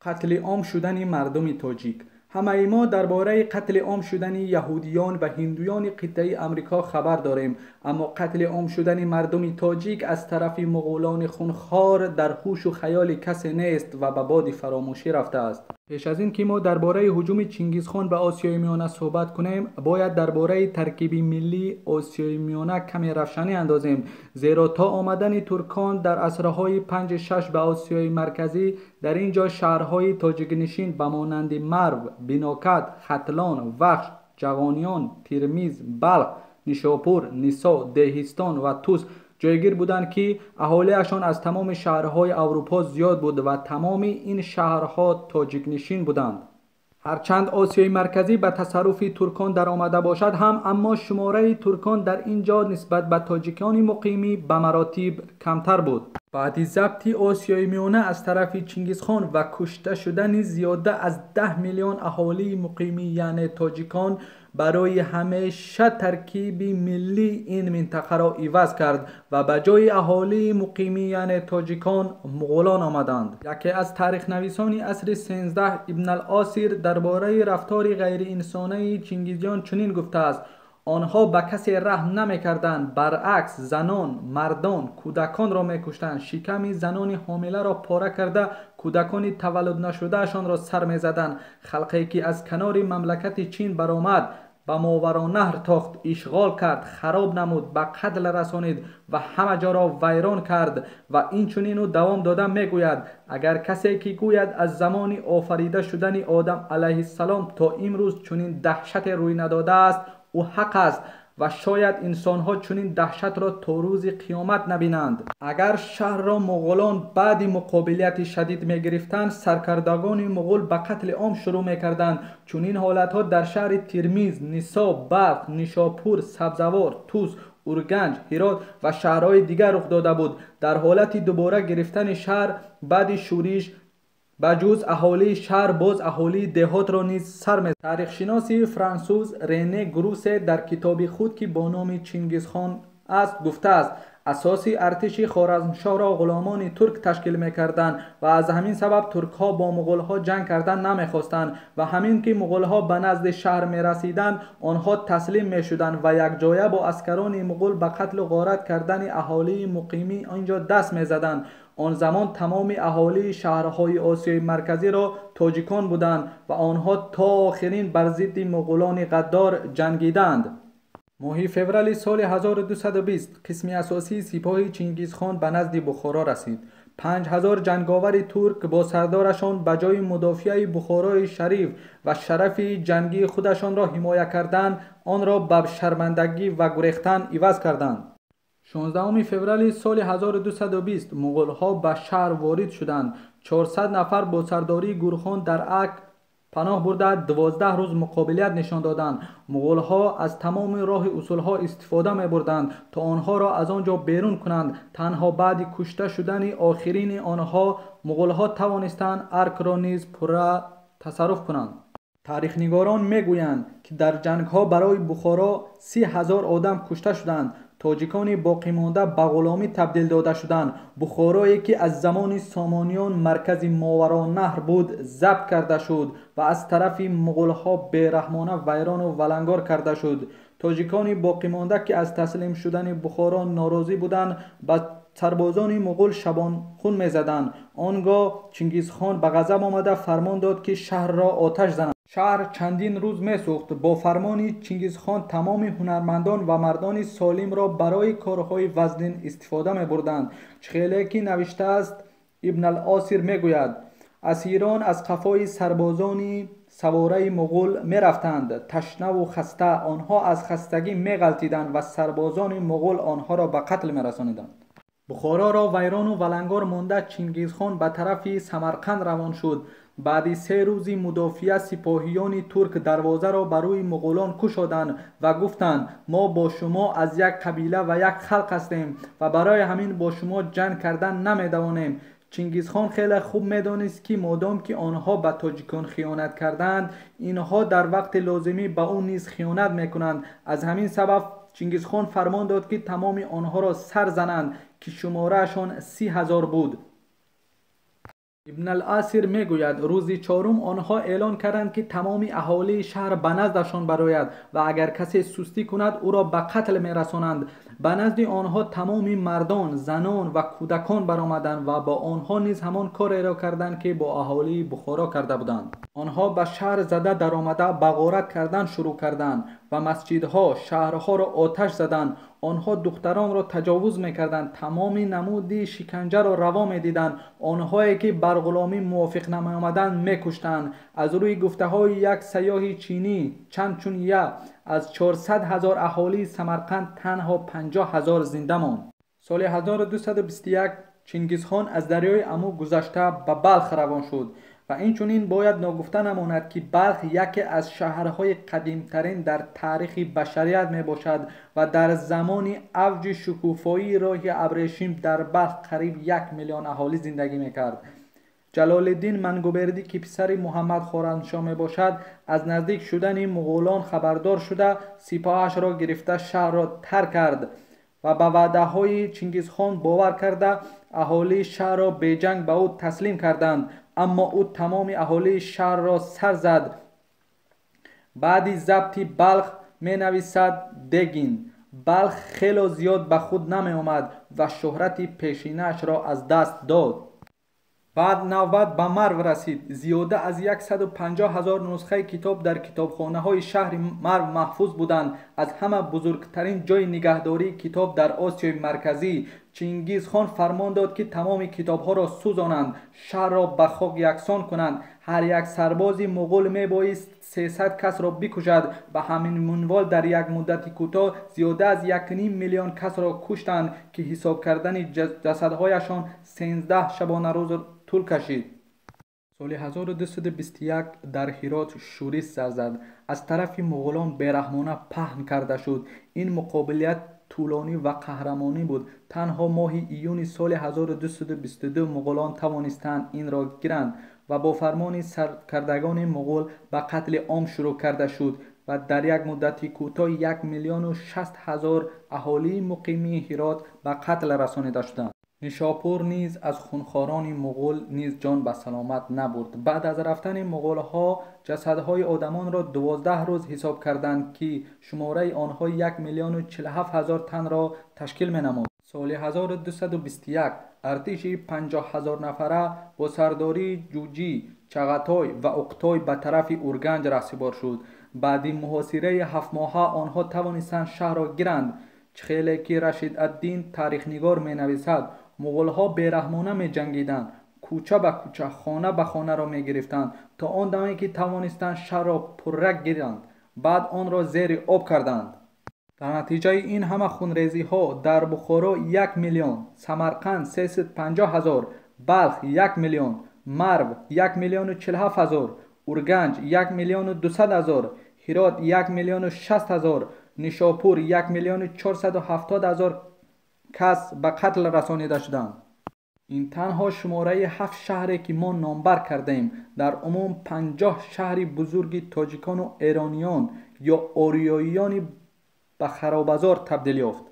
Қатли ом шудани мардуми тоҷик. Ҳамаи мо дар бораи қатли ом шудани яҳудиён ва ҳиндуёни қитъаи Амрико хабар дорем, аммо қатли ом шудани мардуми тоҷик аз тарафи муғулони хунхор дар ҳушу хаёли касе нест ва ба боди фаромӯшӣ рафтааст. Пеш аз ин ки мо дар бораи ҳуҷуми Чингизхон ба Осиёи Миёна суҳбат кунем, бояд дар бораи таркиби миллии Осиёи Миёна каме равшанӣ андозем, зеро то омадани туркон дар асрҳои 5-6 ба Осиёи Марказӣ дар ин ҷо шаҳрҳои тоҷикнишин ба монанди Марв, Бинокат, Хатлон, Вахш, Ҷағониён, Тирмиз, Балх, Нишопур, Нисо, Деҳистон ва Тус ҷойгир буданд, ки аҳолиашон аз тамоми шаҳрҳои Аврупо зиёд буд ва тамоми ин шаҳрҳо тоҷикнишин буданд. Ҳарчанд Осиёи Марказӣ ба тасарруфи туркон даромада бошад ҳам, аммо шумораи туркон дар ин ҷо нисбат ба тоҷикони муқимӣ ба маротиб камтар буд. Баъди забти Осиёи Миёна аз тарафи Чингизхон ва кушта шудани зиёда аз 10 миллион аҳолии муқимӣ, яъне тоҷикон, барои ҳамеша таркиби миллии ин минтақаро иваз кард ва ба ҷои аҳолии муқимӣ, яъне тоҷикон, муғулон омаданд. Яке аз таърихнависони асри 13 Ибн ал-Осир дар бораи рафтори ғайриинсонаи чингизиён чунин гуфтааст: онҳо ба касе раҳм намекарданд, баръакс занон, мардон, кӯдаконро мекуштанд, шиками занони ҳомиларо пора карда, кӯдакони таваллуд нашудаашонро сар мезаданд. Халқе ки аз канори мамлакати Чин баромад, ба Моваронаҳр тохт, ишғол кард, хароб намуд, ба қатл расонид ва ҳама ҷоро вайрон кард. Ва инчунин ӯ давом дода мегӯяд: агар касе ки гӯяд аз замони офарида шудани Одам алайҳиссалом то имрӯз чунин даҳшате рӯй надодааст, ӯ ҳақ аст ва шояд инсонҳо чунин даҳшатро то рӯзи қиёмат набинанд. Агар шаҳрро муғулон баъди муқобилияти шадид мегирифтанд, саркардагони муғул ба қатли ом шурӯъ мекарданд. Чунин ҳолатҳо дар шаҳри Тирмиз, Нисо, Балх, Нишопур, Сабзавор, Тус, Урганҷ, Ҳирот ва шаҳрҳои дигар рух дода буд. Дар ҳолати дубора гирифтани шаҳр баъди шӯриш, ба ҷуз аҳолии шаҳр боз аҳолии деҳотро низ сар мезад. Таърихшиноси франсуз Рене Грусе дар китоби худ, ки бо номи Чингизхон аст, гуфтааст: асоси артиши Хоразмшоҳро ғуломони турк ташкил мекарданд ва аз ҳамин сабаб туркҳо бо муғулҳо ҷанг кардан намехостанд ва ҳамин ки муғулҳо ба назди шаҳр мерасиданд, онҳо таслим мешуданд ва якҷоя бо аскарони муғул ба қатлу ғорат кардани аҳолии муқимӣ он ҷо даст мезаданд. Он замон тамоми аҳолии шаҳрҳои Осиёи Марказиро тоҷикон буданд ва онҳо то охирин бар зидди муғулони ғаддор ҷангиданд. Моҳи феврали соли 1220 қисми асосии сипоҳи Чингизхон ба назди Бухоро расид. 5000 ҷанговари турк бо сардорашон ба ҷои мудофиаи Бухорои шариф ва шарафи ҷангии худашонро ҳимоя кардан, онро ба шармандагӣ ва гурехтан иваз карданд. 16 феврали соли 1220 муғулҳо ба шаҳр ворид шуданд. 400 нафар бо сардории Гурхон дар Ак паноҳ бурда 12 рӯз муқобилият нишон доданд. Муғулҳо аз тамоми роҳи усулҳо истифода мебурданд то онҳоро аз он ҷо берун кунанд. Танҳо баъди кушта шудани охирини онҳо муғулҳо тавонистанд Аркро низ пурра тасарруф кунанд. Таърихнигорон мегӯянд, ки дар ҷангҳо барои Бухоро 30 000 одам кушта шуданд. Тоҷикони боқимонда ба ғуломӣ табдил дода шуданд. Бухорое ки аз замони Сомониён маркази Моваронаҳр буд, забт карда шуд ва аз тарафи муғулҳо бераҳмона вайрону валангор карда шуд. Тоҷикони боқимонда, ки аз таслим шудани Бухоро норозӣ буданд, ба сарбозони муғул шабонхун мезаданд. Он гоҳ Чингизхон ба ғазаб омада фармон дод, ки шаҳрро оташ зананд. Шаҳр чандин рӯз месӯхт. Бо фармони Чингизхон тамоми ҳунармандон ва мардони солимро барои корҳои вазнин истифода мебурданд. Чихеле ки навиштааст Ибн ал-Осир мегӯяд: асирон аз қафои сарбозони савораи муғул мерафтанд, ташнаву хаста. Онҳо аз хастагӣ меғалтиданд ва сарбозони муғул онҳоро ба қатл мерасониданд. Бухороро вайрону валангор монда, Чингизхон ба тарафи Самарқанд равон шуд. Баъди 3 рӯзи мудофиа сипоҳиёни турк дарвозаро ба рӯи муғулон кушоданд ва гуфтанд: мо бо шумо аз як қабила ва як халқ ҳастем ва барои ҳамин бо шумо ҷанг кардан намедавонем. Чингизхон хеле хуб медонист, ки модом ки онҳо ба тоҷикон хиёнат карданд, инҳо дар вақти лозимӣ ба ӯ низ хиёнат мекунанд. Аз ҳамин сабаб Чингизхон фармон дод, ки тамоми онҳоро сар зананд, ки шумораашон 30 000 буд. Ибн ал-Асир мегӯяд, рӯзи чорум онҳо эълон карданд, ки тамоми аҳолии шаҳр ба наздашон барояд ва агар касе сустӣ кунад, ӯро ба қатл мерасонанд. Ба назди онҳо тамоми мардон, занон ва кӯдакон баромаданд ва бо онҳо низ ҳамон кореро карданд, ки бо аҳолии Бухоро карда буданд. Онҳо ба шаҳр зада даромада ба ғорат кардан шурӯъ карданд ва масҷидҳо, шаҳрҳоро оташ заданд. Онҳо духтаронро таҷовуз мекарданд, тамоми намуди шиканҷаро раво медиданд. Онҳое ки бар ғуломӣ мувофиқ намеомаданд, мекуштанд. Аз рӯи гуфтаҳои як сайёҳи чинӣ Чан Чун Я, аз 400 ҳазор аҳолии Самарқанд танҳо 50 ҳазор зинда монд. Соли 1221 Чингизхон аз дарёи Аму гузашта ба Балх равон шуд ва инчунин бояд ногуфта намонад, ки Балх яке аз шаҳрҳои қадимтарин дар таърихи башарият мебошад ва дар замони авҷи шукуфоии роҳи абрешим дар Балх қариб 1 миллион аҳолӣ зиндагӣ мекард. Ҷалолиддин Мангубердӣ, ки писари Муҳаммад Хоразмшоҳ мебошад, аз наздик шудани муғулон хабардор шуда, сипоҳашро гирифта шаҳрро тарк кард ва ба ваъдаҳои Чингизхон бовар карда, аҳолии шаҳрро беҷанг ба ӯ таслим карданд. Аммо ӯ тамоми аҳолии шаҳрро сар зад. Баъди забти Балх, менависад Дегин, Балх хело зиёд ба худ намеомад ва шӯҳрати пешинаашро аз даст дод. Баъд навбат ба Марв расид. Зиёда аз 150 ҳазор нусхаи китоб дар китобхонаҳои шаҳри Марв маҳфуз буданд. Аз ҳама бузургтарин ҷойи нигаҳдории китоб дар Осиёи Марказӣ. Чингизхон фармон дод, ки тамоми китобҳоро сӯзонанд, шаҳрро ба хок яксон кунанд. Ҳар як сарбози муғул мебоист 300 касро бикушад. Ба ҳамин минвол дар як муддати кӯтоҳ зиёда аз 1,5 миллион касро куштанд, ки ҳисоб кардани ҷасадҳояшон 13 шабонарӯз тӯл кашид. Соли 1221 дар Ҳирот шӯриш сар зад. Аз тарафи муғулон бераҳмона паҳн карда шуд. Ин муқобилият тӯлонӣ ва қаҳрамонӣ буд. Танҳо моҳи июни соли 1222 муғулон тавонистанд инро гиранд ва бо фармони саркардагони муғул ба қатли ом шурӯъ карда шуд ва дар як муддати кӯтоҳ 1 миллиону 60 ҳазор аҳолии муқимии Ҳирот ба қатл расонида шуданд. Нишопур низ аз хунхорони муғул низ ҷон ба саломат набурд. Баъд аз рафтани муғулҳо ҷасадҳои одамонро 12 рӯз ҳисоб карданд, ки шумораи онҳо 1 миллиону 47 ҳазор танро ташкил менамуд. Соли 1221 артиши 50 ҳазор нафара бо сардории Ҷуҷӣ, Чағатой ва Уқтой ба тарафи Урганҷ раҳсипор шуд. Баъди муҳосираи ҳафтмоҳа онҳо тавонистанд шаҳрро гиранд. Хеле ки Рашид ад-Дин таърихнигор менависад, муғулҳо бераҳмона меҷангиданд, кӯча ба кӯча, хона ба хонаро мегирифтанд, то он даме ки тавонистанд шаҳрро пурра гиранд. Баъд онро зери об карданд. Дар натиҷаи ин ҳама хунрезиҳо дар Бухоро 1 миллион, Самарқанд 350 ҳазор, Балх 1 миллион, Марв 1 миллиону 47 ҳазор, Урганҷ 1 миллиону 200 ҳазор, Ҳирот 1 миллиону 60 ҳазор, Нишопур 1 миллиону 470 ҳазор кас ба қатл расонида шуданд. Ин танҳо шумораи ҳафт шаҳре ки мо номбар кардаем. Дар умум 50 шаҳри бузурги тоҷикону эрониён ё ориёиёни ба харобазор табдил ёфт.